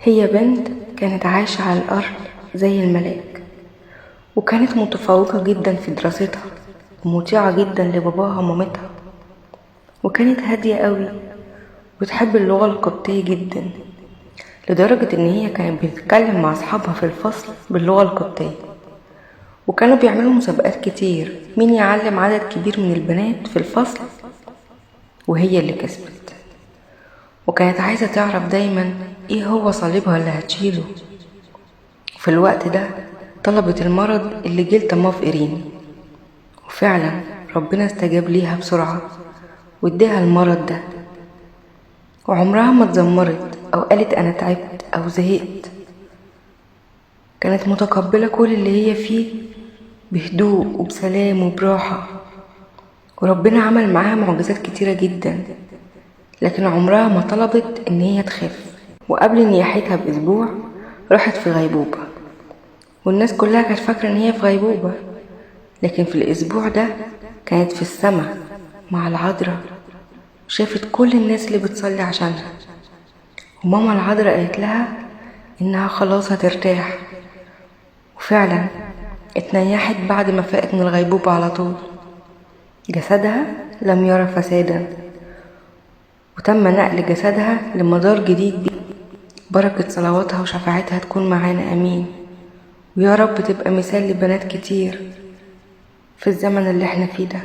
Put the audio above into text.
هي بنت كانت عايشة على الأرض زي الملاك، وكانت متفوقة جدا في دراستها ومطيعة جدا لباباها ومامتها، وكانت هادية قوي وتحب اللغة القبطية جدا، لدرجة ان هي كانت بتتكلم مع اصحابها في الفصل باللغة القبطية. وكانوا بيعملوا مسابقات كتير مين يعلم عدد كبير من البنات في الفصل، وهي اللي كسبت. وكانت عايزة تعرف دايما ايه هو صليبها اللي هتشيله. في الوقت ده طلبت المرض اللي جه لطماف إيريني، وفعلا ربنا استجاب ليها بسرعة واداها المرض ده. وعمرها ما اتذمرت او قالت انا تعبت او زهقت، كانت متقبلة كل اللي هي فيه بهدوء وبسلام وبراحة. وربنا عمل معاها معجزات كتيرة جدا، لكن عمرها ما طلبت ان هي تخف. وقبل نياحتها باسبوع راحت في غيبوبة، والناس كلها كانت فاكرة ان هي في غيبوبة، لكن في الاسبوع ده كانت في السماء مع العذراء، شافت كل الناس اللي بتصلي عشانها. وماما العذراء قالت لها انها خلاص هترتاح، وفعلا اتنيحت بعد ما فاقت من الغيبوبة على طول. جسدها لم يرى فسادا، وتم نقل جسدها لمدار جديد. بركة صلواتها وشفاعتها تكون معانا، امين. ويا رب تبقى مثال لبنات كتير في الزمن اللي احنا فيه ده.